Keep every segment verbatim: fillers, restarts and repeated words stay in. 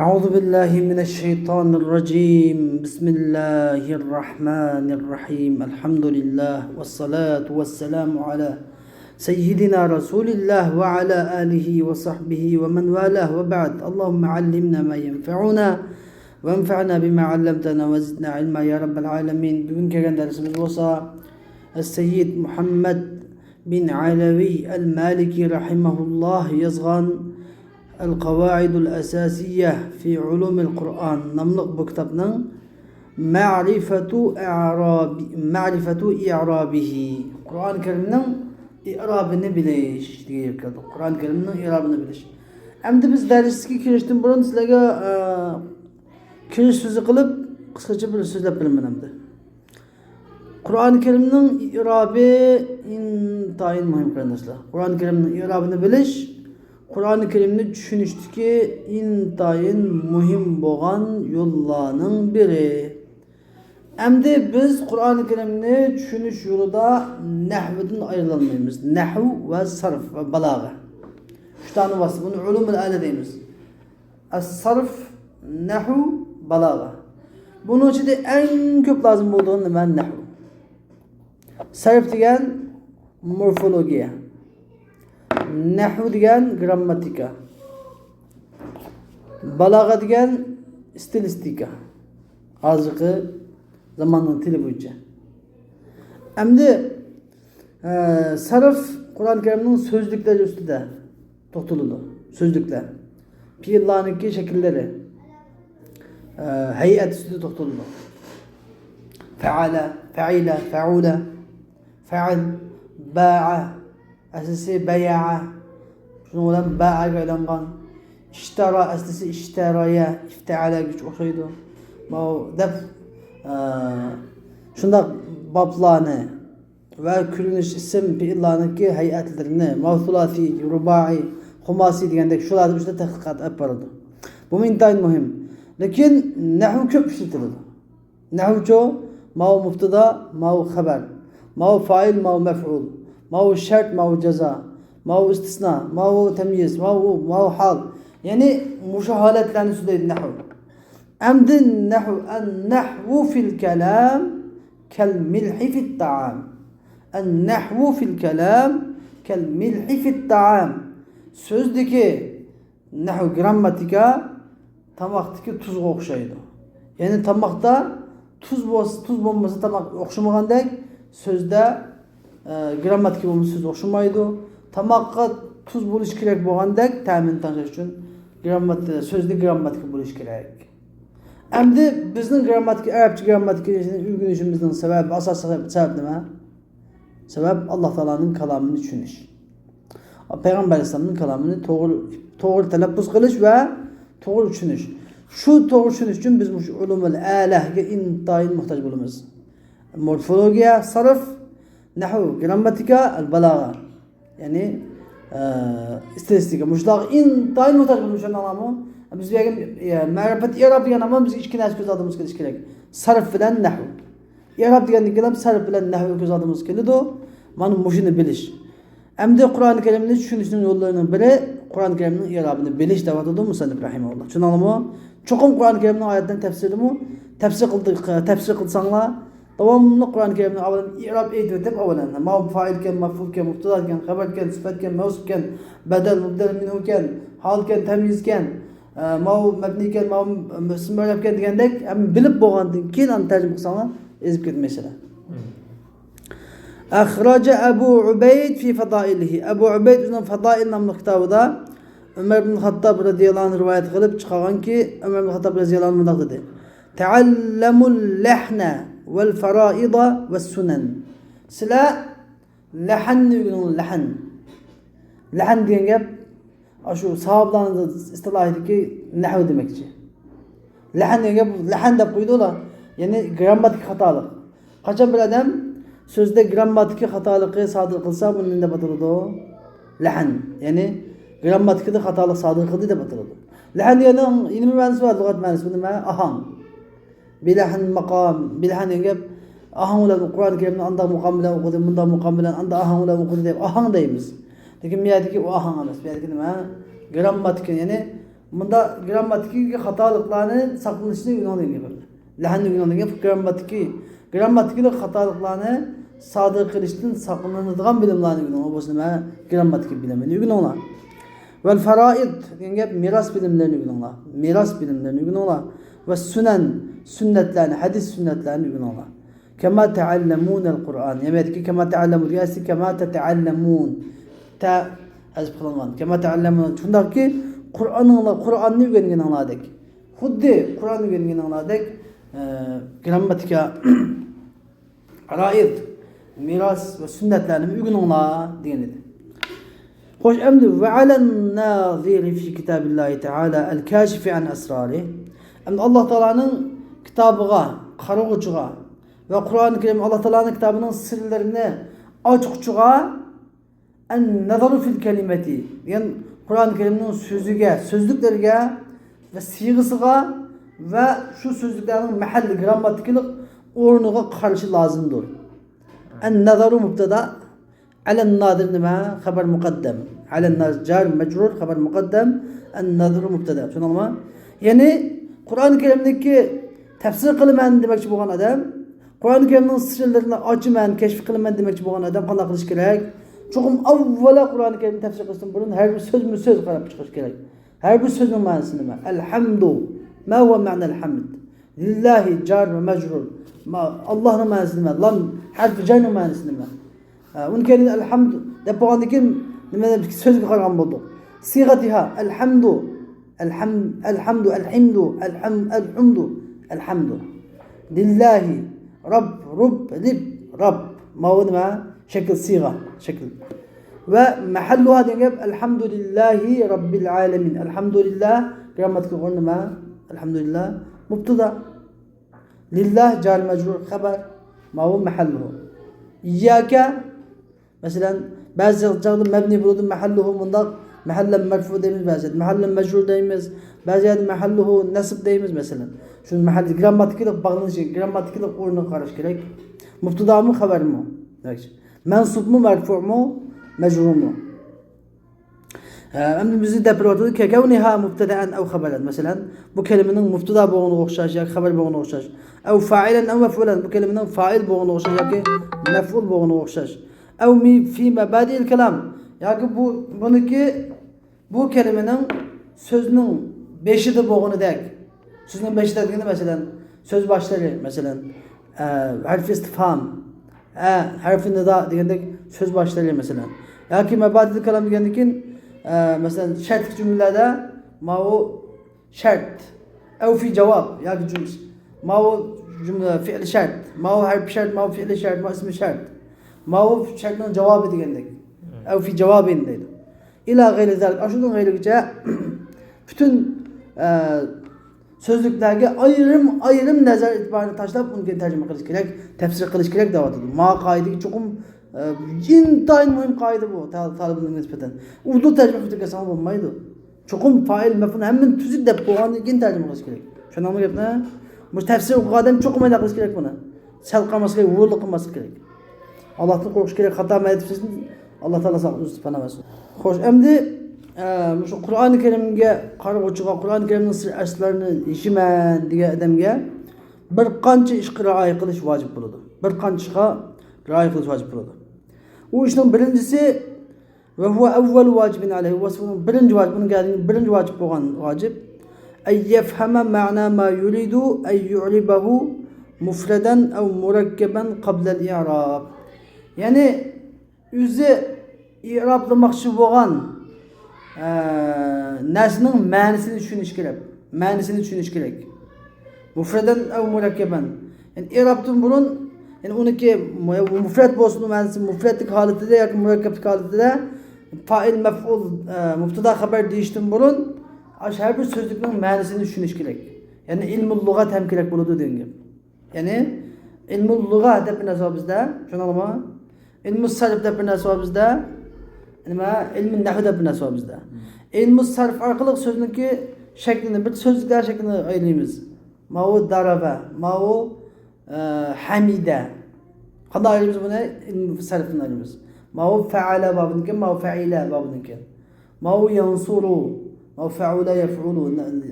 أعوذ بالله من الشيطان الرجيم. بسم الله الرحمن الرحيم. الحمد لله والصلاة والسلام على سيدنا رسول الله وعلى آله وصحبه ومن والاه وبعد. اللهم علمنا ما ينفعنا وانفعنا بما علمتنا وزدنا علما يا رب العالمين. بۈگۈن كەلگەن دەرسىمىز بولسا، ئەسسەييىد مۇھەممەد بىن ئەلەۋى ئەل مالىكى رەھىمەھۇللاھ يازغان ئەل قاۋائىدۇل ئەساسىييە فى ئۇلۇمىل قۇرئان ناملىق بۇ كىتابنىڭ مەرىفەتۇ ئەرابى، مەرىفەتۇ ئىرابىھى، قۇرئان كەرىمنىڭ ئىرابىنى بىلىش دېگەن يەرگە كەلدۇق. قۇرئان كەرىمنىڭ ئىرابىنى بىلىش. ئەمدى بىز دەرسكە كىرىشتىن بۇرۇن سىلەرگە، ئە، كىرىش سۆزى قىلىپ، قىسقىچە بىر سۆزلەپ بېرىمەن ئەمدى. قۇرئان كەرىمنىڭ ئىرابى ئىنتايىن مۇھىم، قېرىنداشلار. قۇرئان كەرىمنىڭ ئىرابىنى بىلىش قۇرئان كەرىمنى چۈشىنىشتىكى ئىنتايىن مۇھىم بولغان يوللارنىڭ بىرى. ئەمدى بىز قۇرئان كەرىمنى چۈشىنىش يولىدا نەھۋدىن ئايرىلالمايمىز. نەھۋ ۋە سەرف ۋە بالاغە. ئۈچ دانە ۋاسىتە. بۇنى ئۇلۇمۇل ئەلا دەيمىز. ئەس-سەرف، نەھۋ، بالاغە. بۇنىڭ ئىچىدە ئەڭ كۆپ لازىم بولىدىغان نېمە؟ نەھۋ. سەرف دېگەن مورفولوگىيە. نەھۋ دېگەن گرامماتىكا. بالاغە دېگەن ئىستىلىستىكا. ھازىرقى زاماننىڭ تىلى بويىچە. ئەمدى، ئە، سەرف قۇرئان كەرىمنىڭ سۆزلۈكلەر ئۈستىدە توختىلىدۇ. سۆزلۈكلەر. پېئىللارنىڭكى شەكىللىرى، ئە، ھەيئەت ئۈستىدە توختىلىدۇ. فەئەلە، فەئىلە، فەئۇلە، فەئەل، باءە، ئەسلىسى بەيەئە، شۇنىڭ بىلەن باءەگە ئايلانغان. ئىشتەرا، ئەسلىسى ئىشتەرايە، ئىفتەئەلەگە ئوخشايدۇ. ماۋۇ دەپ، ئە، شۇنداق بابلارنى ۋە كۆرۈنۈش ئىسىم پېئىللارنىڭكى ھەيئەتلىرىنى، ماۋۇ سۇلاسىي، رۇبائىي، خۇماسىي دېگەندەك شۇلارنىڭ ئۈستىدە تەتقىقات ئېلىپ بارىدۇ. بۇمۇ ئىنتايىن مۇھىم. لېكىن نەھۋ كۆپ ئىشلىتىلىدۇ. نەھۋچۇ، ماۋۇ مۇبتەدا، ماۋۇ خەۋەر، ماۋۇ فائىل، ماۋۇ مەفئۇل، ماۋۇ شەرت، ماۋۇ جازا، ماۋۇ ئىستىسنا، ماۋۇ تەميىز، ماۋۇ، ماۋۇ ھال. يەنى مۇشۇ ھالەتلەرنى سۆزلەيدۇ نەھۋ. ئەمدى نەھۋ، ئەن-نەھۋۇ فىل كەلام كەل مىلھى فىت تائام. ئەن-نەھۋۇ فىل كەلام كەل مىلھى فىت تائام. سۆزدىكى نەھۋ، گرامماتىكا تاماقتىكى تۇزغا ئوخشايدۇ. يەنى تاماقتا تۇز بولسا، تۇز بولمىسا تاماق ئوخشىمىغاندەك، سۆزدە، ئە، گرامماتىكا بولمىسا سۆز ئوخشىمايدۇ. تاماققا تۇز بولۇشى كېرەك بولغاندەك، تەمىنى تەڭشەش ئۈچۈن گراممات-، سۆزدە گرامماتىكا بولۇشى كېرەك. ئەمدى بىزنىڭ گرامماتىكا، ئەرەبچە گرامماتىكىنى ئۆگىنىشىمىزنىڭ سەۋەبى، ئاساسلىق سەۋەب نېمە؟ سەۋەب، ئاللا تائالانىڭ كالامىنى چۈشىنىش. پەيغەمبەر ئەلەيھىسسالامنىڭ كالامىنى توغرا، توغرا تەلەپپۇز قىلىش ۋە توغرا چۈشىنىش. شۇ توغرا چۈشىنىش ئۈچۈن بىز مۇشۇ ئۇلۇمۇل ئەلەگە ئىنتايىن موھتاج بولىمىز. مورفولوگىيە، سەرف، نەھۋ، گرامماتىكا، ئەل بالاغە. يەنى، ئە، ئىستىلىستىكا. مۇشۇلارغا ئىنتايىن موھتاج بولىمىز، چۈشەندىڭلارمۇ؟ بىز بۇ يەرگە، ئە، مەرىپەت ئىراب دېگەن ھامان بىزگە ئىككى نەرسە كۆز ئالدىمىزغا كېلىشى كېرەك. سەرف بىلەن نەھۋ. ئىراب دېگەندىن كېيىن سەرف بىلەن نەھۋ كۆز ئالدىمىزغا كېلىدۇ. مانا مۇشۇنى بىلىش. ئەمدى قۇرئان كەرىمنى چۈشىنىشنىڭ يوللىرىنىڭ بىرى قۇرئان كەرىمنىڭ ئىرابىنى بىلىش دەۋاتىدۇ مۇسەننىپ رەھىمەھۇللا. چۈشەندىڭلارمۇ؟ چوقۇم قۇرئان كەرىمنىڭ ئايەتلىرىنى تەپسىرىمۇ، تەپسىر قىلدى-، تەپسىر قىلساڭلار، داۋاملىق قۇرئان كەرىمنى ئاۋۋال ئىراب ئېيتىۋېتىپ، ئاۋۋال ماۋۇ فائىلكەن، مەفئۇلكەن، مۇبتاداكەن، خەۋەركەن، سۈپەتكەن، مەۋسۇپكەن، بەدەل، مۇبدەل مىنھۇكەن، ھالكەن، تەميىزكەن، ئە، ماۋۇ مەبنىيكەن، ماۋۇ ئىسمى مەرەپكەن دېگەندەك، ھەممە بىلىپ بولغاندىن كېيىن ئەمدى تەرجىمە قىلساڭلار ئېزىپ كېتىدۇ مەسىلە. أخرج أبو عبيد في فضائله. ئەبۇ ئۇبەيد ئۆزىنىڭ فادائىل ناملىق كىتابىدا ئۆمەر ئىبن خەتتاب رەزىياللاھۇ ئەنھۇ رىۋايەت قىلىپ چىقارغانكى، ئۆمەر ئىبن خەتتاب رەزىياللاھۇ ئەنھۇ مۇنداق دېدى: تعلموا اللحن والفرائض والسنن. سىلەر لەھەننى ئۆگىنىڭلار، لەھەن. لەھەن دېگەن گەپ، ئاشۇ ساھابىلارنىڭ ئىستىلاھىدىكى نەھۋ دېمەكچى. لەھەن دېگەن گەپ، لەھەن دەپ قويىدۇ ئۇلار. يەنى گرامماتىكا خاتالىق. قاچان بىر ئادەم سۆزدە گرامماتىكا خاتالىقى سادىر قىلسا، بۇنى نېمە دەپ ئاتىلىدۇ؟ لەھەن. يەنى گرامماتىكىدا خاتالىق سادىر قىلدى دەپ ئاتىلىدۇ. لەھەن دېگەننىڭ يەنە بىر مەنىسى بار، لۇغەت مەنىسى. بۇ نېمە؟ ئاھاڭ. بىلەھن ماقام، بىلەھن دېگەن گەپ، ئاھاڭ بىلەن قۇرئان كەرىمنى ئانداق مۇقام بىلەن ئوقۇدى، مۇنداق مۇقام بىلەن، ئانداق ئاھاڭ بىلەن ئوقۇدى دەپ ئاھاڭ دەيمىز. لېكىن بۇ يەردىكى ئۇ ئاھاڭ ئەمەس. بۇ يەردىكى نېمە؟ گرامماتىكا، يەنى مۇندا گىرامماتىكىدىكى خاتالىقلارنى ساقلىنىشنى ئۆگىنىڭ دېگەن گەپ. لەھەننى ئۆگىنىڭ دېگەن گەپ. گىرامماتىكى، گىرامماتىكىلىق خاتالىقلارنى سادىر قىلىشتىن ساقلىنىدىغان بىلىملارنى ئۆگىنىڭلار. بولسا نېمە؟ گىرامماتىكا بىلىمىنى ئۆگىنىڭلار. ۋەل فارائىد دېگەن گەپ مىراس بىلىملىرىنى ئۆگىنىڭلار. مىراس بىلىملىرىنى ئۆگىنىڭلار. ۋە سۇنەن، سۈننەتلەرنى، ھەدىس سۈننەتلەرنى ئۆگىنىڭلار. كەما تەئەللەمۇنەل قۇرئان. يەنە بۇ يەردىكى كەما تەئەللەمۇ دېگەن ئەسلى كەما تەتەئەللەمۇن. تە ھەزپ قىلىنغان. كەما تەئەللەمۇن. شۇنداقكى، قۇرئانىڭلار، قۇرئاننى ئۆگەنگىنىڭلاردەك. خۇددى قۇرئان ئۆگەنگىنىڭلاردەك، ئە، گىرامماتىكا، فارائىد، مىراس ۋە سۈننەتلەرنى ئۆگىنىڭلار دېگەن ئىدى. خوش، ئەمدى ۋە ئەلەن نازىرى فى كىتابىللاھى تەئالا ئەل كاشىفى ئەن ئەسرارى. ئەمدى ئاللاھ تائالانىڭ كىتابىغا قارىغۇچىغا ۋە قۇرئان كەرىم ئاللاھ تائالانىڭ كىتابىنىڭ سىرلىرىنى ئاچقۇچىغا، ئەن نەزەرۇ فىل كەلىمەتى دېگەن قۇرئان كەرىمنىڭ سۆزىگە، سۆزلۈكلىرىگە ۋە سىيغىسىغا ۋە شۇ سۆزلۈكلەرنىڭ مەھەللى گىرامماتىكىلىق ئورنىغا قارىشى لازىمدۇر. ئەن نەزەرۇ مۇبتەدا، ئەلەن نازىر نېمە؟ خەبەر مۇقەددەم. ئەلەن نازىر جار مەجرۇر، خەبەر مۇقەددەم. ئەن نازىرۇ مۇبتەدا. چۈشەندىڭلارمۇ؟ يەنى قۇرئان كەرىمنىڭكى تەپسىر قىلىمەن دېمەكچى بولغان ئادەم، قۇرئان كەرىمنىڭ سىرلىرىنى ئاچىمەن، كەشىپ قىلىمەن دېمەكچى بولغان ئادەم قانداق قىلىشى كېرەك؟ چوقۇم ئاۋۋالا قۇرئان كەرىمنى تەپسىر قىلىشتىن بۇرۇن ھەر بىر سۆزمۇ سۆز قاراپ چىقىشى كېرەك. ھەر بىر سۆزنىڭ مەنىسى نېمە؟ ئەلھەمدۇ. ما ھۇۋە مەنەل ھەمد؟ لىللاھى جار ۋە مەجرۇر. ما-، ئاللاھنىڭ مەنىسى نېمە؟ لام ھەرپى جەرنىڭ مەنىسى نېمە؟ ئە، ئۇنى كەينىدىن ئەلھەمدۇ دەپ بولغاندىن كېيىن نېمە، سۆزگە قارىغان بولدۇق. سىغەتىھا، ئەلھەمدۇ، ئەلھەم-، ئەلھەمدۇ، ئەلھىمدۇ، ئەلھەم-، ئەلھۇمدۇ، ئەلھەمدۇ. لىللاھى، رەب، رۇب، رىب، رەب. ماۋۇ نېمە؟ شەكىل، سىغە، شەكىل. ۋە مەھەللۇھا دېگەن گەپ، ئەلھەمدۇلىللاھى رەببىل ئالەمىن. ئەلھەمدۇلىللا، گىرامماتىكىلىق ئورنى نېمە؟ ئەلھەمدۇلىللا، مۇبتەدا. لىللا جار مەجرۇر خەبەر. ماۋۇ مەھەللۇھۇ. ئىيياكە، مەسىلەن، بەزى چاغدا مەبنى بولىدۇ، مەھەللۇھۇ مۇنداق، مەھەللەن مەرفۇ دەيمىز، بەزى يەردە مەھەللەن مەجرۇر دەيمىز، بەزى يەردە مەھەللۇھۇ نەسب دەيمىز، مەسىلەن. شۇ مەھەللە گىرامماتىكىلىق باغلىنىشى، گىرامماتىكىلىق ئورنىغا قاراش كېرەك. مۇبتىدامۇ، خەۋەرمۇ؟ مەنسۇبمۇ، مەرفۇمۇ، مەجرۇرمۇ؟ ئە، ئەمدى بىزنى دەپ بېرىۋاتىدۇ، كەكەۋنىھا مۇبتەدەئەن ئەۋ خەبەرەن. مەسىلەن، بۇ كەلىمىنىڭ مۇبتەدا بولغىنىغا ئوخشاش ياكى خەۋەر بولغىنىغا ئوخشاش. ئەۋ فائىلەن ئەۋ مەفئۇلەن، بۇ كەلىمىنىڭ فائىل بولغىنىغا ئوخشاش ياكى مەفئۇل بولغىنىغا ئوخشاش. ئەۋ مى-، فى مەبادىئىل كالام، ياكى بۇ، بۇنىڭكى، بۇ كەلىمىنىڭ سۆزنىڭ بېشىدا بولغىنىدەك. سۆزنىڭ بېشىدا دېگىنى، مەسىلەن، سۆز باشلىرى، مەسىلەن، ئە، ھەرف ئىستىفھام، ئە، ھەرف نىدا دېگەندەك سۆز باشلىرى، مەسىلەن. ياكى مەبادىئىل كالام دېگەندىن كېيىن، ئە، مەسىلەن، شەرتلىك جۈملىلەردە ماۋۇ شەرت، ئەۋ فى جاۋاب، ياكى جۈملە، ماۋۇ جۈملە، فېئىل شەرت، ماۋۇ ھەرپ شەرت، ماۋۇ فېئىل شەرت، ماۋۇ ئىسمى شەرت، ماۋۇ شەرتنىڭ جاۋابى دېگەندەك. ئەۋ فى جاۋابىن دەيدۇ. ئىلا غەيرى زالىك، ئاشۇنىڭ غەيرىگىچە پۈتۈن، ئە، سۆزلۈكلەرگە ئايرىم-ئايرىم نەزەر ئېتىبارىنى تاشلاپ، ئۇنى كېيىن تەرجىمە قىلىش كېرەك، تەپسىر قىلىش كېرەك دەۋاتىدۇ. ما قائىدىگە چوقۇم، ئە، ئىنتايىن مۇھىم قائىدە بۇ، تا-، تالىبىلەرگە نىسبەتەن. ئۇدۇل تەرجىمە قىلىپ كەتسەڭ بولمايدۇ. چوقۇم فائىل، مەپئۇل ھەممىنى تۈزۈك دەپ بولغاندىن كېيىن تەرجىمە قىلىش كېرەك. چۈشەندىڭمۇ گەپنى؟ مۇشۇ تەپسىر ئوقۇغان ئادەم چوقۇم ئانداق قىلىش كېرەك بۇنى. سەل قالماسلىق كېرەك، غۇرۇرلۇق قىلماسلىق كېرەك. ئاللاھتىن قورقۇش كېرەك، خاتا مەدەت بىزدىن، ئاللاھ تائالا ساقلىسۇن، پاناھ بەرسۇن. خوش، ئەمدى، ئە، مۇشۇ قۇرئانى كەرىمگە قارىغۇچىغا، قۇرئانى كەرىمنىڭ سىر ئەسرارلىرىنى يېشىمەن دېگەن ئادەمگە بىر قانچە ئىشقا رىئايە قىلىش ۋاجىپ بولىدۇ. بىر قانچە ئىشقا رىئايە قىلىش ۋاجىپ بولىدۇ. ئۇ ئىشنىڭ بىرىنچىسى، ۋە ھۇۋە ئەۋۋەلۇ ۋاجىبىن ئەلەيھى، ۋە بۇنىڭ بىرىنچى ۋاجىپ، بۇنىڭ كەلگىنى بىرىنچى ۋاجىپ بولغان ۋاجىپ. ئەن يەفھەمە مەنا ما يۇرىدۇ ئەن يۇئرىبەھۇ مۇفرەدەن ئەۋ مۇرەككەبەن قەبلەل ئىئراب. يەنى ئۆزى ئىئرابلىماقچى بولغان، ئە، نەرسىنىڭ مەنىسىنى چۈشىنىش كېرەك. مەنىسىنى چۈشىنىش كېرەك. مۇفرەدەن ئەۋ مۇرەككەبەن. يەنى ئىئرابتىن بۇرۇن، يەنى ئۇنىڭكى مۇ-، مۇفرەت بولسۇن، مەنىسى مۇفرەتلىك ھالىتىدە ياكى مۇرەككەپلىك ھالىتىدە، فائىل، مەفئۇل، ئە، مۇبتادا، خەبەر دېيىشتىن بۇرۇن، ئاشۇ ھەر بىر سۆزلۈكنىڭ مەنىسىنى چۈشىنىش كېرەك. يەنى ئىلمۇل لۇغەت ھەم كېرەك بولىدۇ دېگەن گەپ. يەنى ئىلمۇل لۇغە دەپ بىر نەرسە بار بىزدە، چۈشەندىڭلارمۇ؟ ئىلمۇ سەرف دەپ بىر نەرسە بار بىزدە. نېمە؟ ئىلمۇ نەھۋ دەپ بىر نەرسە بار بىزدە. ئىلمۇ سەرف ئارقىلىق سۆزنىڭكى شەكلىنى، بىر سۆزلۈكلەر شەكلىنى ئايرىمىز. ماۋۇ دارابە، ماۋۇ، ئە، ھەمىدە. قانداق ئايرىمىز بۇنى؟ ئىلمۇ سەرفتىن ئايرىمىز. ماۋۇ فەئەلە بابىدىن كېيىن، ماۋۇ فەئىلە بابىدىن كېيىن. ماۋۇ يەنسۇرۇ، فعل يفعل،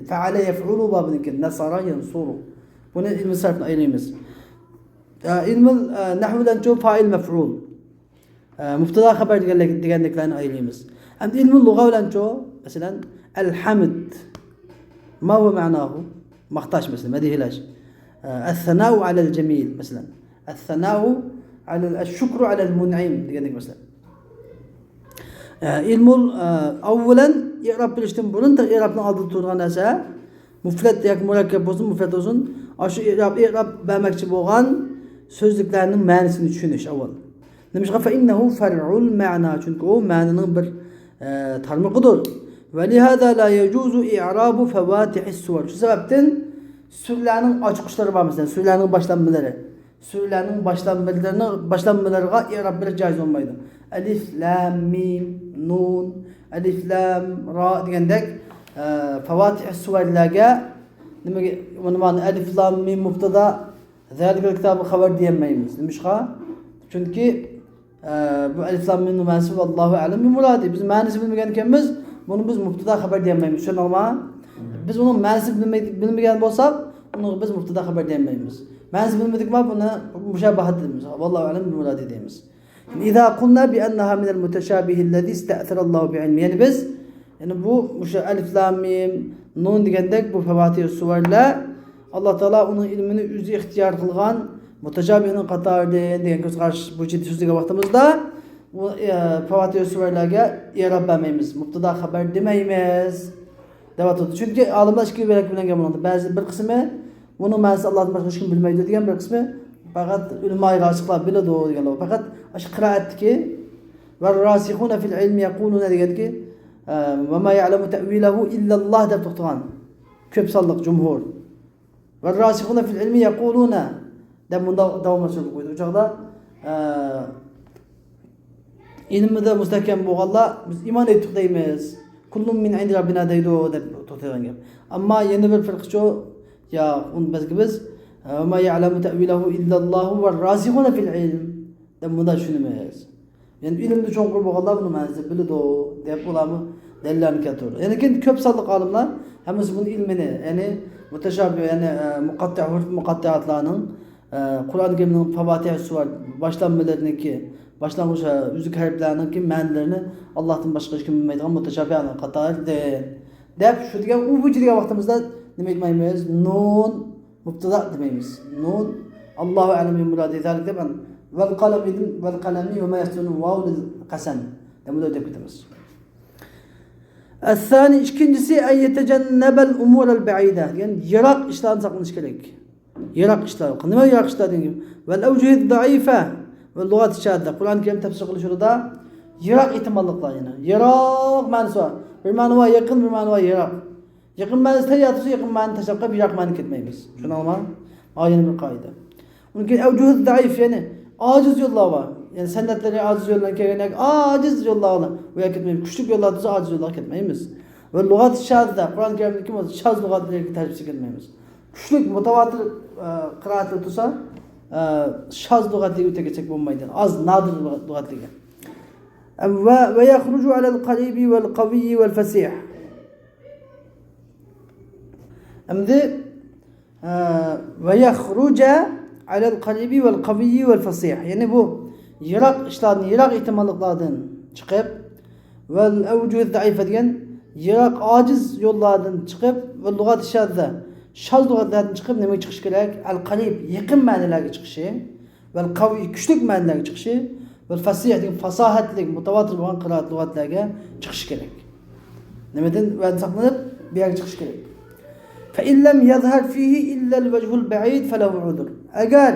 فعل يفعل بابىنىڭكى نصر ينصر. بۇنى ئىلمى سەرپنى ئايرىيمىز. ئە، ئىلمى، ئە، نەھۋ بىلەنچۇ فائىل مەفئۇل. ئە، مۇبتادا خەبەر دېگەنلىك، دېگەندەكلەرنى ئايرىيمىز. ئەمدى ئىلمى لۇغە بىلەنچۇ، مەسىلەن، الحمد. ما هو معناه؟ ماختاش، مەسىلەن، مەدھىيلەش. ئە، الثناء على الجميل، مەسىلەن. الثناء على، الشكر على المنعم دېگەندەك، مەسىلەن. ئە، ئىلمۇل، ئە، ئاۋۋىلەن ئىئراب بېرىشتىن بۇرۇن، تېخى ئىئرابنىڭ ئالدىدا تۇرىدىغان نەرسە، مۇفرەت ياكى مۇرەككەپ بولسۇن، مۇفرەت بولسۇن، ئاشۇ ئىئراب، ئىئراب بەرمەكچى بولغان سۆزلۈكلەرنىڭ مەنىسىنى چۈشىنىش ئاۋۋال. نېمىشقا؟ فإنه فرع المعنى، چۈنكى ئۇ مەنىنىڭ بىر، ئە، تارمىقىدۇر. ولهذا لا يجوز إعراب فواتح السور. شۇ سەۋەبتىن سۈرىلەرنىڭ ئاچقۇچلىرى بار، مەسىلەن، سۈرىلەرنىڭ باشلانمىلىرى. سۈرىلەرنىڭ باشلانمىلىرىنى، باشلانمىلىرىغا ئىئراب بېرىش جايىز بولمايدۇ. ئەلىف، لام، مىم، نۇن، ئەلىف، لام، را دېگەندەك، ئە، فواتىھ سۇۋەرلەرگە نېمىگە، ئۇنۋان، ئەلىف، لام، مىم، مۇبتادا، زالىكەل كىتابۇ خەۋەر دېيەلمەيمىز. نېمىشقا؟ چۈنكى، ئە، بۇ ئەلىف، لام، مىمنىڭ مەنىسى ۋاللاھۇ ئەلەم بىمۇرادى. بىز مەنىسى بىلمىگەن ئىكەنمىز، بۇنى بىز مۇبتادا خەۋەر دېيەلمەيمىز. چۈشەندىڭلارمۇ؟ بىز ئۇنىڭ مەنىسى بىلمەي-، بىلمىگەن بولساق، ئۇنىڭغا بىز مۇبتادا خەۋەر دېيەلمەيمىز. مەنىسى بىلمىدۇقما، بۇنى مۇشابەھەت دەيمىز. ۋاللاھۇ ئەلەم بىمۇرادى دەيمىز. إذا قلنا بأنها من المتشابه الذي استأثر الله بعلمه. يەنى بىز، يەنى بۇ، مۇشۇ ئەلىف، لام، مىم، نۇن دېگەندەك بۇ فەۋاتىھ سۇۋەرلەر ئاللا تائالا ئۇنىڭ ئىلمىنى ئۆزى ئىختىيار قىلغان مۇتەشابىھنىڭ قاتارىدىن دېگەن كۆز قارىش بويىچە سۆزلىگەن ۋاقتىمىزدا، بۇ، ئە، فەۋاتىھ سۇۋەرلەرگە ئىئراب بەرمەيمىز، مۇبتادا خەۋەر دېمەيمىز دەۋاتىدۇ. چۈنكى ئالىملار ئىككىگە بۆلەك بۆلۈنگەن بۇنىڭدا. بەزى بىر قىسمى بۇنىڭ مەنىسى ئاللادىن باشقا ھېچكىم بىلمەيدۇ دېگەن، بىر قىسمى پەقەت ئۆلىمائى راسىخلار بىلىدۇ دېگەن. پەقەت ئاشۇ قىرائەتتىكى والراسخون في العلم يقولون دېگەندىكى، ئە، وما يعلم تأويله إلا الله دەپ توختىغان كۆپ سانلىق جۇمھۇر. والراسخون في العلم يقولون دەپ مۇنداق داۋاملاشتۇرۇپ قويدى. ئۇ چاغدا، ئە، ئىلمىدا مۇستەھكەم بولغانلار بىز ئىمان ئېيتتۇق دەيمىز. كل من عند ربنا دەيدۇ دەپ توختىغان گەپ. ئەمما يەنە بىر فىرقىچۇ، ياق، ئۇنى بەلكى بىز، ئە، وما يعلم تأويله إلا الله والراسخون في العلم دەپ مۇنداق چۈشىنىمىز. يەنى ئىلىمدە چوڭقۇر بولغانلار بۇنى مەنىسىنى بىلىدۇ دەپ ئۇلارمۇ دەلىللەرنى كەلتۈرىدۇ. يەنى كېيىن كۆپ سانلىق ئالىملار ھەممىسى بۇنى ئىلمىنى، يەنى مۇتەشابىھ، يەنى، ئە، مۇقەتتە ھۇرۇف مۇقەتتەئاتلارنىڭ، ئە، قۇرئان كەرىمنىڭ فەۋاتىھ سۇۋەر باشلانمىلىرىنىڭكى، باشلانغۇچ، ئە، ئۈزۈك ھەرپلەرنىڭكى مەنىلىرىنى ئاللاھتىن باشقا ھېچكىم بىلمەيدىغان مۇتەشابىھلارنىڭ قاتارىدىن دەپ شۇ دېگەن ئۇ بۇ دېگەن ۋاقتىمىزدا نېمە ئېيتمايمىز؟ نۇن مۇبتادا دېمەيمىز. نۇن، ئاللاھۇ ئەلەم بىمۇرادى زالىك دەپ، ۋەل قەلەمدىن، ۋەل قەلەمى ۋە ما يەسرۇن، ۋاۋ لىل قەسەم دەپ بۇنداق دەپ كېتىمىز. ئەسسانى، ئىككىنچىسى، ئەن يەتەجەننەبەل ئۇمۇرەل بەئىدە، دېگەن يىراق ئىشلاردىن ساقلىنىش كېرەك. يىراق ئىشلار. نېمە يىراق ئىشلار دېگەن گەپ؟ ۋەل ئەۋجۇھىد دەئىفە ۋە لۇغەت شاززە. قۇرئان كەرىم تەپسىر قىلىشىدا يىراق ئېھتىماللىقلار يەنە. يىراق مەنىسى بار. بىر مەنە بار يېقىن، بىر مەنە بار يىراق. يېقىن مەنىسى تەييار تۇرسا، يېقىن مەنىنى تاشلاپ قويۇپ، يىراق مەنىگە كەتمەيمىز. چۈشەندىڭلارمۇ؟ مانا يەنە بىر قائىدە. ئۇنىڭ كېيىن ئەۋجۇھۇ زەئىف، يەنى ئاجىز يوللار بار. يەنى سەنئەتلىرى ئاجىز يوللار كەلگەن، ئاجىز يوللار بار. ئۇ يەرگە كەتمەيمىز. كۈچلۈك يوللار تۇرسا، ئاجىز يوللارغا كەتمەيمىز. ۋە لۇغەت شاززە، قۇرئان كەرىمدىكى بولسا شاز لۇغەتلىرىگە تەرجىمىسى كەتمەيمىز. كۈچلۈك مۇتەۋاتىر، ئە، قىرائەتلەر تۇرسا، ئە، شاز لۇغەتلىرىگە ئۆتە كەتسەك بولمايدۇ. ئاز، نادىر لۇغەت، لۇغەتلىرىگە. ۋە، ۋە يەخرۇجۇ ئەلەل قەرىبى ۋەل قەۋىيي ۋەل فەسىھ. ئەمدى، ئە، ۋە يەخرۇجە ئەلەل قەرىبى ۋەل قەۋىيي ۋەل فەسىھ. يەنى بۇ يىراق ئىشلاردىن، يىراق ئېھتىماللىقلاردىن چىقىپ، ۋەل ئەۋجۇھ زەئىفە دېگەن يىراق، ئاجىز يوللاردىن چىقىپ، ۋە لۇغەت شاززە، شاز لۇغەتلەردىن چىقىپ نېمىگە چىقىش كېرەك؟ ئەل قەرىب، يېقىن مەنىلەرگە چىقىشى. ۋەل قەۋىي، كۈچلۈك مەنىلەرگە چىقىشى، ۋەل فەسىھ دېگەن پاساھەتلىك، مۇتەۋاتىر بولغان قىرائەت لۇغەتلەرگە چىقىش كېرەك. نېمىدىن ۋە ساقلىنىپ، بۇ يەرگە چىقىش كېرەك. فەئىن لەم يەزھەر فىھى ئىللەل ۋەجھۇل بەئىد فەلەھۇ ئۇزر. ئەگەر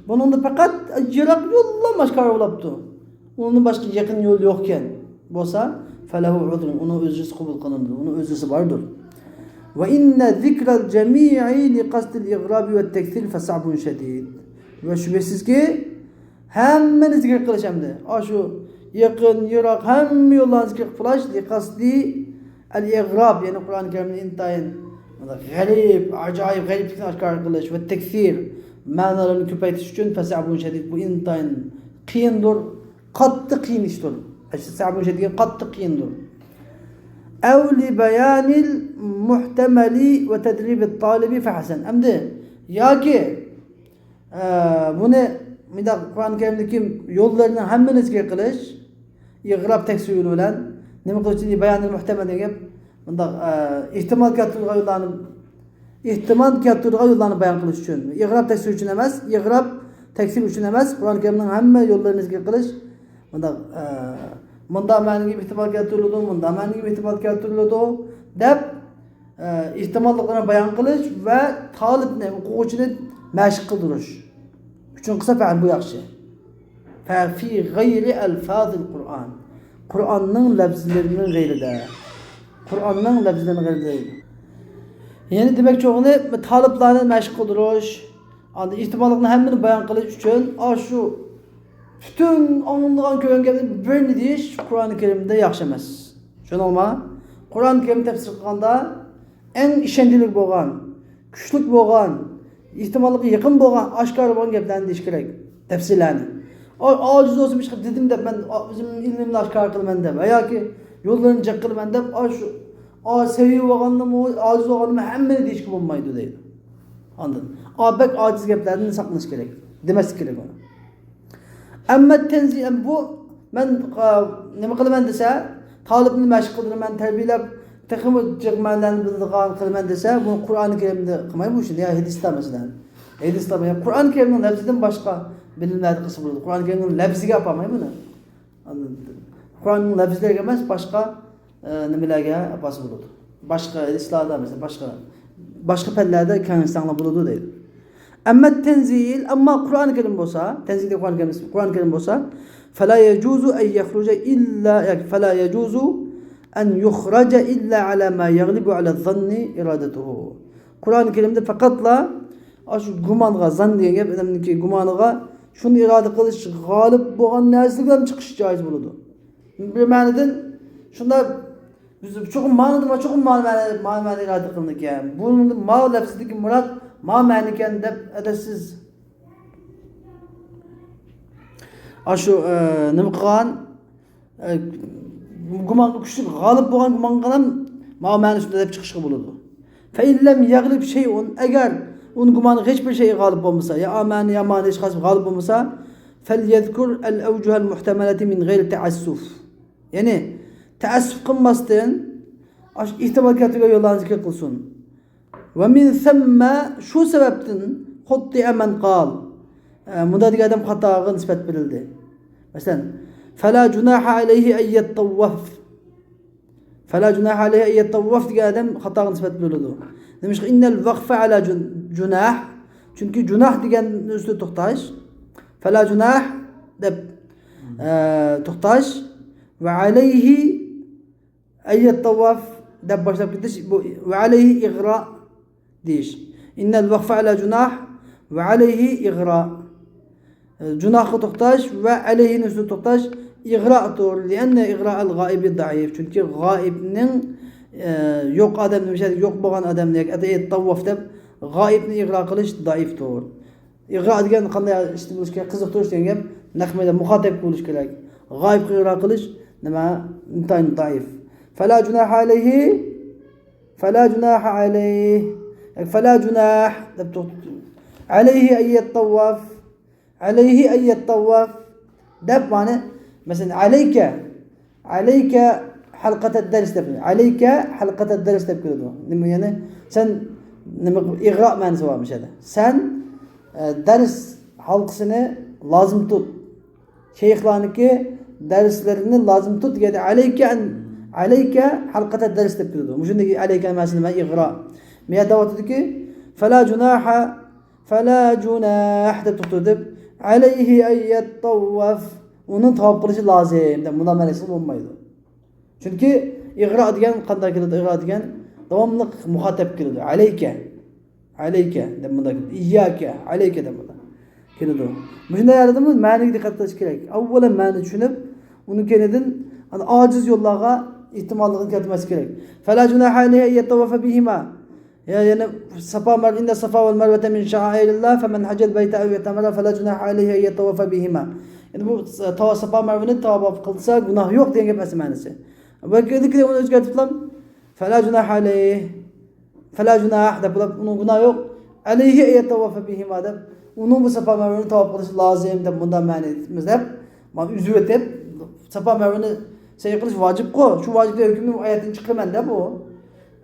بۇنىڭدا پەقەت يىراق يوللام ئاشكارا بولاپتۇ، ئۇنىڭدىن باشقا يېقىن يول يوقكەن بولسا، فەلەھۇ ئۇزر، ئۇنىڭ ئۆزرىسى قوبۇل قىلىنىدۇ، ئۇنىڭ ئۆزرىسى باردۇر. ۋە ئىننە زىكرەل جەمىئى لىقەسدىل ئىغرابى ۋە تەكسىر فەسەئبۇن شەدىد. ۋە شۈبھىسىزكى، ھەممىنى زىكىر قىلىش ئەمدى. ئاشۇ يېقىن، يىراق، ھەممە يوللارنى زىكىر قىلىپ بولاش، لىقەسدى ئەل ئىغراب، يەنى قۇرئان كەرىمنى ئىنتايىن غەرىب، ئاجايىپ غەرىبلىكنى ئاشكارا قىلىش ۋە تەكسىر، مەنىلەرنى كۆپەيتىش ئۈچۈن، فەسەئبۇن شەدىد، بۇ ئىنتايىن قىيىندۇر، قاتتىق قىيىن ئىشتۇر. ئەشسەئبۇن شەدىد دېگەن قاتتىق قىيىندۇر. أو لبيان المحتمل وتدريب الطالب فحسن. ئەمدى ياكى، ئە، بۇنى مۇنداق قۇرئان كەرىمدىكى يوللىرىنىڭ ھەممىنى زىكىر قىلىش، ئىغراب تەفسىر يولى بىلەن، نېمە قىلىش ئۈچۈن؟ بەيانىل مۇھتەمەل دېگەن گەپ، مۇنداق، ئە، ئېھتىمال كەلتۈرىدىغان يوللارنى، ئېھتىمال كەلتۈرىدىغان يوللارنى بايان قىلىش ئۈچۈن. ئىغراب تەفسىر ئۈچۈن ئەمەس، ئىغراب تەفسىر ئۈچۈن ئەمەس، قۇرئان كەرىمنىڭ ھەممە يوللىرىنى زىكىر قىلىش، مۇنداق، ئە، مۇنداق مەنىگە ئېھتىمال كەلتۈرۈلىدۇ، مۇنداق مەنىگە ئېھتىمال كەلتۈرۈلىدۇ دەپ، ئە، ئېھتىماللىقلارنى بايان قىلىش ۋە تالىپنى، ئوقۇغۇچىنى مەشىق قىلدۇرۇش ئۈچۈن قىلسا، پەقەت بۇ ياخشى. ففي غير ألفاظ القرآن. قۇرئاننىڭ لەپزىلىرىنىڭ غەيرىدە. قۇرئاننىڭ لەپزىلىرىنىڭ غەيرىدە. يەنى دېمەكچى بولغىنى، تالىپلارنى مەشىق قىلدۇرۇش، ئاندىن ئېھتىماللىقنى ھەممىنى بايان قىلىش ئۈچۈن، ئاشۇ پۈتۈن ئاڭلىنىدىغان كۆرۈنگەننى بىرنى دېيىش قۇرئان كەرىمدە ياخشى ئەمەس. شۇنىڭغا قۇرئان كەرىم تەپسىر قىلغاندا ئەڭ ئىشەنچلىك بولغان، كۈچلۈك بولغان، ئېھتىماللىققا يېقىن بولغان، ئاشكارا بولغان گەپلەرنى دېيىش كېرەك، تەپسىرلەرنى. ئا-، ئاجىز بولسىمۇ ھېچقانداق دېدىم دەپ، مەن ئا-، ئۆزۈمنىڭ ئىلمىمنى ئاشكارا قىلىمەن دەپ، ۋە ياكى يوللىرىنى جىق قىلىمەن دەپ، ئا-، شۇ، ئا-، سەۋىيە بولغاندىمۇ، ئاجىز بولغاندىمۇ ھەممىنى دېيىشكە بولمايدۇ دەيدۇ. ئاندىن، ئا، بەك ئاجىز گەپلەردىن ساقلىنىش كېرەك، دېمەسلىك كېرەك ئۇنى. ئەمما تەنزىل، ئەمما بۇ، مەن، ئا، نېمە قىلىمەن دېسە، تالىپنى مەشىق قىلدۇرىمەن، تەربىيەلەپ، تېخىمۇ جىق مەنىلەرنى بىلىدىغان قىلىمەن دېسە، بۇ قۇرئان كەرىمدە قىلماي، بۇ ئىشنى يا ھەدىستە، مەسىلەن. ھەدىستە، يا قۇرئان كەرىمنىڭ لەپزىدىن باشقا بىلىملەردە قىلسا بولىدۇ. قۇرئان كەرىمنىڭ لەپزىگە ئاپارماي بۇنى. ئاندىن قۇرئاننىڭ لەپزىلىرىگە ئەمەس، باشقا، ئە، نېمىلەرگە ئاپارسا بولىدۇ. باشقا ھەدىسلەردە، مەسىلەن، باشقا، باشقا پەنلەردە كېڭەشسەڭلار بولىدۇ دەيدۇ. ئەمما تەنزىل، ئەمما قۇرئان كەرىم بولسا، تەنزىل دېگەن قۇرئان كەرىم، قۇرئان كەرىم بولسا، فلا يجوز أن يخرج إلا، ياكى فلا يجوز أن يخرج إلا على ما يغلب على الظن إرادته. قۇرئان كەرىمدە پەقەتلا ئاشۇ گۇمانغا، زان دېگەن گەپ، ئادەمنىڭكى گۇمانىغا، شۇنى ئىرادە قىلىش، غالىب بولغان نەرسىلىك بىلەن چىقىش جائىز بولىدۇ. بىر مەنىدىن شۇنداق، بىز چوقۇم مانىدىن، چوقۇم مانا مەنە، مانا مەنە ئىرادە قىلىنىدىكەن. بۇ ماۋۇ لەپزىدىكى مۇراد ما مەنىكەن دەپ ئەدەپسىز. ئاشۇ، ئە، نېمە قىلغان؟ ئە، گۇمانغا كۈچلۈك غالىب بولغان گۇمانغا ماۋۇ مەنە شۇنداق دەپ چىقىشقا بولىدۇ. فإن لم يغلب شيء، ئەگەر ئۇنىڭ گۇمانى ھېچ بىر شەيئى غالىب بولمىسا، يا ئا مەنە، يا مانا ھېچقايسى غالىب بولمىسا، فليذكر الأوجه المحتملة من غير تعسف. يەنى تەئەسسۇپ قىلماستىن، ئاشۇ ئېھتىمال كەلتۈرگەن يوللارنى زىكىر قىلسۇن. ومن ثم، شۇ سەۋەبتىن، خطئ من قال، ئە، مۇنداق دېگەن ئادەم خاتاغا نىسبەت بېرىلدى. مەسىلەن، فلا جناح عليه أن يطوف. فلا جناح عليه أن يطوف دېگەن ئادەم خاتاغا نىسبەت بېرىلىدۇ. نېمىشقا؟ إن الوقف على جن-، جناح. چۈنكى جۇناھ دېگەن ئۈستىدە توختاش. فلا جناح دەپ، ئە، توختاش. وعليه أن يطوف دەپ باشلاپ كېتىش، بۇ، وعليه إغراء دېيىش. إن الوقف على جناح وعليه إغراء. جۇناھقا توختاش ۋە ئەلەيھىنىڭ ئۈستىدە توختاش ئىغرائتۇر. لأن إغراء الغائب ضعيف. چۈنكى غائىبنىڭ، ئە، يوق ئادەمنى، مۇشۇ يەردە يوق بولغان ئادەمنى ياكى ئەتەييەت تاۋاف دەپ غائىبنى ئىغرا قىلىش زەئىپتۇر. ئىغرا دېگەن قانداق ئىشتا بولۇشى كېرەك؟ قىزىقتۇرۇش دېگەن گەپ. نەق مەيدان مۇخاتەب بولۇشى كېرەك. غائىبقا ئىغرا قىلىش نېمە؟ ئىنتايىن زەئىپ. فلا جناح عليه، فلا جناح عليه، فلا جناح دەپ توختىتىدۇ. عليه أن يطوف، عليه أن يطوف دەپ مانا، مەسىلەن، عليك، عليك حلقة الدرس دەپ، عليك حلقة الدرس دەپ كېلىدۇ. نېمە، يەنى سەن نېمە، ئىغرا مەنىسى بار مۇشۇ يەردە. سەن، ئە، دەرس ھالقىسىنى لازىم تۇت. شەيخلارنىڭكى دەرسلىرىنى لازىم تۇت دېگەندە، عليك أن، عليك حلقة الدرس دەپ كېلىدۇ. مۇشۇندىكى عليك مەنىسى نېمە؟ ئىغرا. مۇ يەردە دەۋاتىدۇكى، فلا جناح، فلا جناح دەپ توختىتىپ، عليه أن يطوف، ئۇنىڭ تاۋاپ قىلىشى لازىم دەپ مۇنداق مەنىسى بولمايدۇ. چۈنكى ئىغرا دېگەن قانداق كېلىدۇ؟ ئىغرا دېگەن داۋاملىق مۇخاتەب كېلىدۇ. عليك، عليك دەپ مۇنداق كېلىدۇ. إياك، عليك دەپ مۇنداق كېلىدۇ. مۇشۇنداق يەردىمۇ مەنىگە دىققەت قىلىش كېرەك. ئاۋۋالەن مەنىنى چۈشىنىپ، ئۇنىڭ كەينىدىن ئاجىز يوللارغا ئېھتىماللىقنى كەلتۈرمەسلىك كېرەك. فلا جناح عليه أن يطوف بهما. يا، يەنى سافا مەرۋە، إن الصفا والمروة من شعائر الله فمن حج البيت أو اعتمر فلا جناح عليه أن يطوف بهما. يەنى بۇ تاۋاپ، سافا مەرۋىنى تاۋاپ قىلسا گۇناھ يوق دېگەن گەپ ئەمەس مەنىسى. ۋە كېيىنكىدە ئۇنى ئۆزگەرتىپلا، فلا جناح عليه، فلا جناح دەپ بولۇپ، ئۇنىڭ گۇناھى يوق. عليه أن يطوف بهما دەپ، ئۇنىڭ بۇ ساپا مەرۋىنى تاۋاپ قىلىشى لازىم دەپ مۇنداق مەنە ئېيتىمىز دەپ، مانا ئۈزۈۋېتىپ، ساپا مەرۋىنى سەي قىلىش ۋاجىپقۇ، شۇ ۋاجىپلىق ھۆكمىنى ئۇ ئايەتتىن چىقىرىمەن دەپ ئۇ.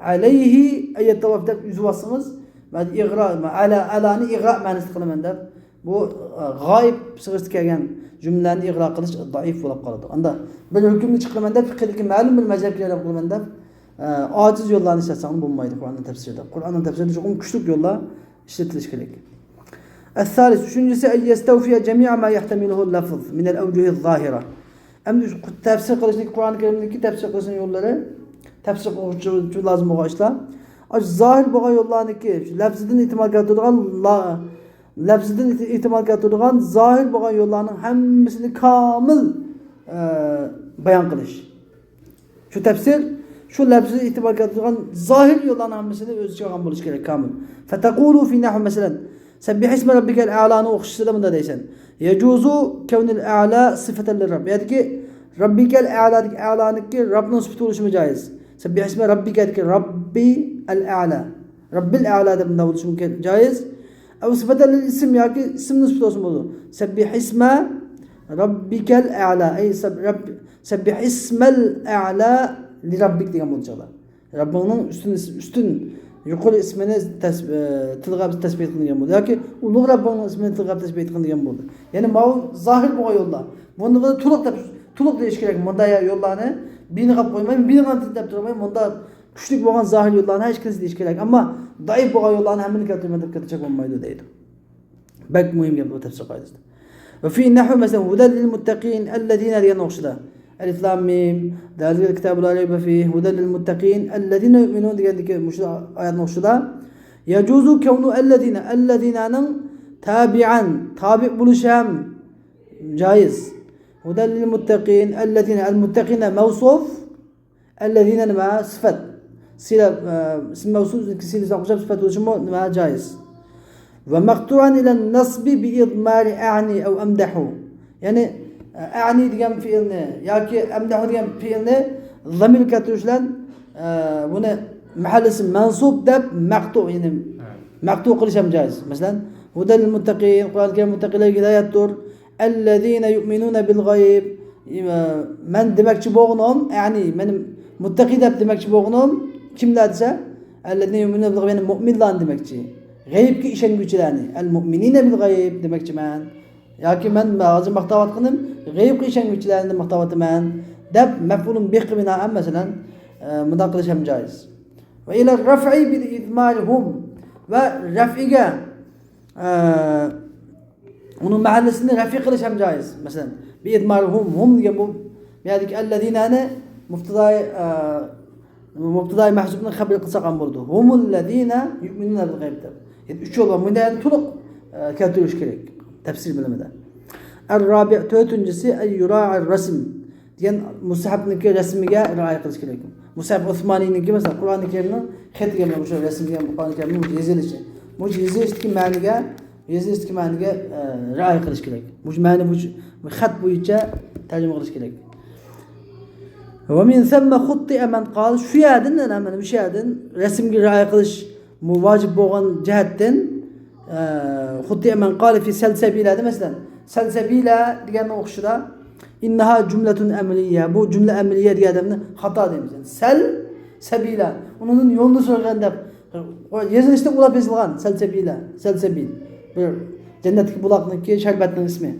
عليه أن يطوف دەپ ئۈزۈۋالسىڭىز، مانا ئىغرا، ئەلا، ئەلانى ئىغرا مەنىسىدە قىلىمەن دەپ، بۇ، ئە، غايىب سىغىسىدا كەلگەن جۈملىلەرنى ئىغرا قىلىش زەئىپ بولۇپ قالىدۇ. ئاندا بىر ھۆكۈمنى چىقىرىمەن دەپ، فىقھىدىكى مەلۇم بىر مەزھەپكە ياردەم قىلىمەن دەپ، ئە، ئاجىز يوللارنى ئىشلەتسەڭ بولمايدۇ قۇرئاننىڭ تەپسىرىدە. قۇرئاننىڭ تەپسىرىدە چوقۇم كۈچلۈك يوللار ئىشلىتىلىشى كېرەك. الثالث، ئۈچىنچىسى، أن يستوفي جميع ما يحتمله اللفظ من الأوجه الظاهرة. ئەمدى شۇ تەپسىر قىلىشنىڭ، قۇرئان كەرىمدىكى تەپسىر قىلىشنىڭ يوللىرى، تەپسىر قىلغۇچى ئۈچۈن لازىم بولغان ئىشلار. ئاشۇ زاھىر بولغان يوللارنىڭكى، شۇ لەپزىدىن ئېھتىمال كەلتۈرىدىغان، لا-، لەپزىدىن ئېھتىمال كەلتۈرىدىغان زاھىر بولغان يوللارنىڭ ھەممىسىنى كامىل، ئە، بايان قىلىش. شۇ تەپسىر، شۇ لەپزىدىن ئېھتىمال كەلتۈرىدىغان زاھىر يوللارنىڭ ھەممىسىنى ئۆز ئىچىگە ئالغان بولۇشى كېرەك، كامىل. فتقول في نحو، مەسىلەن، سبح اسم ربك الأعلى نى ئوخشىشىدا مۇنداق دەيسەن. يجوز كون الأعلى صفة للرب. يەنىكى ربك الأعلى دىكى ئەلانىكى رەبنىڭ سۈپىتى بولۇشىمۇ جايىز. سبح اسم ربك دىكى ربي الأعلى. ربي الأعلى دەپ مۇنداق بولۇشىمۇ جايىز. أو صفة للاسم ياكى ئىسىمنىڭ سۈپىتى بولسىمۇ بولىدۇ. سبح اسم ربك الأعلى. ئەي سەب-، رەب-، سبح اسم الأعلى لربك دېگەن بولىدۇ چاغدا. رەببىڭنىڭ ئۈستۈن، ئۈستۈن، يۇقىرى ئىسمىنى تەس-، ئە، تىلغا ئېلىپ تەسبىھ ئېيتقىن دېگەن بولىدۇ. ياكى ئۇلۇغ رەببىڭنىڭ ئىسمىنى تىلغا ئېلىپ تەسبىھ ئېيتقىن دېگەن بولىدۇ. يەنى ماۋۇ زاھىر بولغان يوللار. بۇنى تولۇق دەپ، تولۇق دېيىش كېرەك. مۇنداق يوللارنى بىنى قىلىپ قويماي، بىنى قىلىپ دەپ تۇرماي، مۇنداق كۈچلۈك بولغان زاھىر يوللارنى ھەر ئىككىلىسى دېيىش كېرەك. ئەمما زەئىپ بولغان يوللارنى ھەممىنى كەلتۈرمەي دەپ كەتسەك بولمايدۇ دەيدۇ. بەك مۇھىم گەپ بۇ تەپسىر قائىدىسىدە. وفي نحو، مەسىلەن، هدى للمتقين الذين دېگەن ئوخشىدا. ألف لام ميم، ذلك الكتاب لا ريب فيه، هدى للمتقين الذين يؤمنون دېگەندىكى مۇشۇ ئايەتنىڭ ئوخشىدا. يجوز كون الذين، الذين نىڭ تابعا، تابىئ بولۇشى ھەم جايىز. هدى للمتقين الذين، المتقين مەۋسۇف، ئەللەزىنە نېمە؟ سۈپەت. سىلە، ئە، ئىسىم مەۋسۇپ، سىلىسىنى قوشۇپ سۈپەت بولۇشىمۇ نېمە؟ جايىز. ومقطوعا إلى النصب بإضمار أعني أو أمدح. يەنى، ئە، ئەنى دېگەن پېئىلنى ياكى ئەمدەھۇ دېگەن پېئىلنى زامىر كەلتۈرۈش بىلەن، ئە، بۇنى مەھەللىسى مەنسۇب دەپ مەقتۇ، يەنى مەقتۇ قىلىش ھەم جايىز. مەسىلەن، ھۇدەل لىل مۇتتەقىن، قۇرئان كەرىم مۇتتەقىنلەرگە ھىدايەتتۇر. ئەللەزىنە يۇئمىنۇنە بىل غەيب. مەن دېمەكچى بولغىنىم، يەنى مەن مۇتتەقى دەپ دېمەكچى بولغىنىم كىملەر دېسە، ئەللەزىنە يۇئمىنۇنە بىل غەيب، يەنى مۇئمىنلارنى دېمەكچى. غەيىبكە ئىشەنگۈچىلەرنى، ئەل مۇئمىنىنە بىل غەيب دېمەكچىمەن. ياكى مەن ھازىر ماختاۋاتقىنىم غەيبكە ئىشەنگۈچىلەرنى ماختاۋاتىمەن دەپ مەپئۇلۇن بىھقا بىنائەن، مەسىلەن، ئە، مۇنداق قىلىش ھەم جايىز. ۋە ئىلە رەفئى بىل ئىزمار ھۇم. ۋە رەفئىگە، ئە، ئۇنىڭ مەھەللىسىنى رەفئى قىلىش ھەم جايىز. مەسىلەن، بىل ئىزمار ھۇم، ھۇم دېگەن بۇ، بۇ يەردىكى ئەللەزىنەنى مۇبتىدائى، ئە، مۇبتىدائى مەھزۇپنى خەبەر قىلساق ھەم بولىدۇ. ھۇمۇللەزىنە يۇئمىنۇنە بىل غەيب دەپ. يەنى ئۈچ يول بار. بۇنى يەنى تولۇق، ئە، كەلتۈرۈش كېرەك تەپسىر بىلىمىدە. ئەر رابىئ، تۆتىنچىسى، ئەن يۇرائەر رەسم دېگەن مۇسھەفنىڭكى رەسمىگە رىئايە قىلىش كېرەك. مۇسھەف ئوسمانىينىڭكى، مەسىلەن، قۇرئانى كەرىمنىڭ خېتى دېگەن مۇشۇ رەسىم دېگەن قۇرئانى كەرىمنىڭ مۇشۇ يېزىلىشى. مۇشۇ يېزىلىشتىكى مەنىگە، يېزىلىشتىكى مەنىگە، ئە، رىئايە قىلىش كېرەك. مۇشۇ مەنە، مۇشۇ خەت بويىچە تەرجىمە قىلىش كېرەك. ومن ثم خطئ من قال، شۇ يەردىن، مانا، مانا شۇ يەردىن رەسىمگە رىئايە قىلىش مۇ-، ۋاجىپ بولغان جەھەتتىن، ئە، خۇتتىئە مەن قالە فى سەلسەبىلەدە، مەسىلەن، سەلسەبىلە دېگەننىڭ ئوخشىدا، ئىننەھا جۈملەتۇن ئەمرىيە، بۇ جۈملە ئەمرىيە دېگەن ئادەمنى خاتا دەيمىز. سەل سەبىلە، ئۇنىڭدىن يولنى سورىغان دەپ، يېزىلىشتا ئۇلاپ يېزىلغان سەلسەبىلە، سەلسەبىل. بىر جەننەتتىكى بۇلاقنىڭكى، شەربەتنىڭ ئىسمى.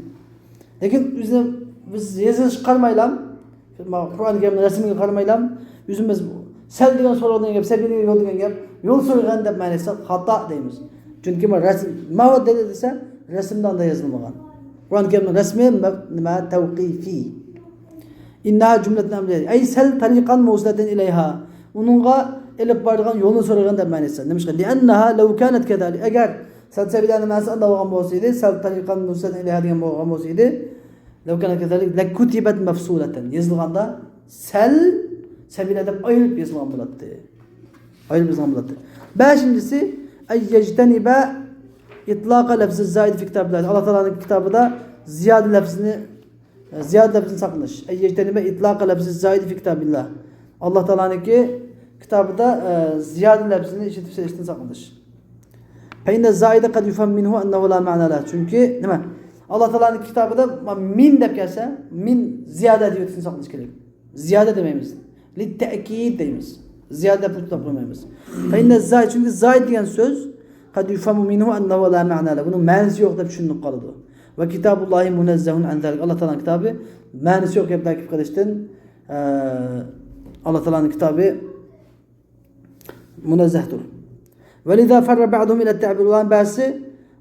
لېكىن ئۆزىنى بىز يېزىلىشقا قارىمايلا، قۇرئان كەرىمنىڭ رەسىمىگە قارىمايلا، ئۆزىمىز سەل دېگەن سورىغان گەپ، سەبىل دېگەن يول دېگەن گەپ، يول سورىغان دەپ مەنىسى خاتا دەيمىز. چۈنكى ما رەسىم، ما ھۇۋا دەلىل دېسە، رەسىمدە ئانداق يېزىلمىغان. قۇرئان كەرىمنىڭ رەسمى مە-، نېمە، تەۋقىفىي. ئىننەھا جۈملەتۇن ئەمرىيە. ئەي سەل تەرىقەن مۇۋسىلەتەن ئىلەيھا. ئۇنىڭغا ئېلىپ بارىدىغان يولنى سورىغان دەپ مەنىسى. نېمىشقا؟ لىئەننەھا لەۋ كانەت كەزالىك. ئەگەر سەل سەبىلەنىڭ مەنىسى ئانداق بولغان بولسا ئىدى، سەل تەرىقەن مۇۋسىلەتەن ئىلەيھا دېگەن بولغان بولسا ئىدى، لەۋ كانەت كەزالىك لەكۇتىبەت مەفسۇلەتەن. يېزىلغاندا سەل سەبىلە دەپ ئايرىپ يېزىلغان بولاتتى. ئايرىپ يېزىلغان بولاتتى. بەشىنچىسى، ئەن يەجتەنىبە ئىتلاقە لەفزى زايىد فى كىتابىللا. ئاللا تائالانىڭ كىتابىدا زىيادە لەفزىنى، زىيادە لەفزىنى ساقلىنىش. ئەن يەجتەنىبە ئىتلاقە لەفزى زايىد فى كىتابىللا. ئاللا تائالانىڭكى كىتابىدا، ئە، زىيادە لەپزىنى ئىشلىتىپ سېلىشتىن ساقلىنىش. فإن الزائد قد يفهم منه أنه لا معنى له. چۈنكى نېمە؟ ئاللا تائالانىڭ كىتابىدا مىن دەپ كەلسە، مىن زىيادە دېيىۋېتىشتىن ساقلىنىش كېرەك. زىيادە دېمەيمىز. للتأكيد دەيمىز. زىيادە دەپ قويمايمىز. فإن الزائد، چۈنكى زائد دېگەن سۆز، قد يفهم منه أنه لا معنى له. بۇنىڭ مەنىسى يوق دەپ چۈشىنىلىپ قالىدۇ. وكتاب الله منزه عن ذلك. ئاللا تائالانىڭ كىتابى مەنىسى يوق گەپلەر كېلىپ قېلىشتىن، ئە، ئاللا تائالانىڭ كىتابى مۇنەززەھتۇر. ولذا فر بعضهم إلى التعبير. ئۇلارنىڭ بەزىسى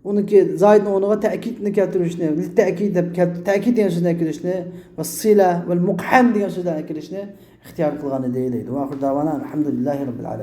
ئۇنىڭكى زائىدنىڭ ئورنىغا تەئكىدنى كەلتۈرۈشنى، لىتتەئكىد دەپ كەل-، تەئكىد دېگەن سۆزنى ئەكىرىشنى، ۋەسسىلە، ۋەلمۇقھەم دېگەن سۆزلەرنى ئەكىرىشنى ئىختىيار قىلغان ئىدى، دەيدۇ. وآخر دعوانا أن الحمد لله رب العالمين.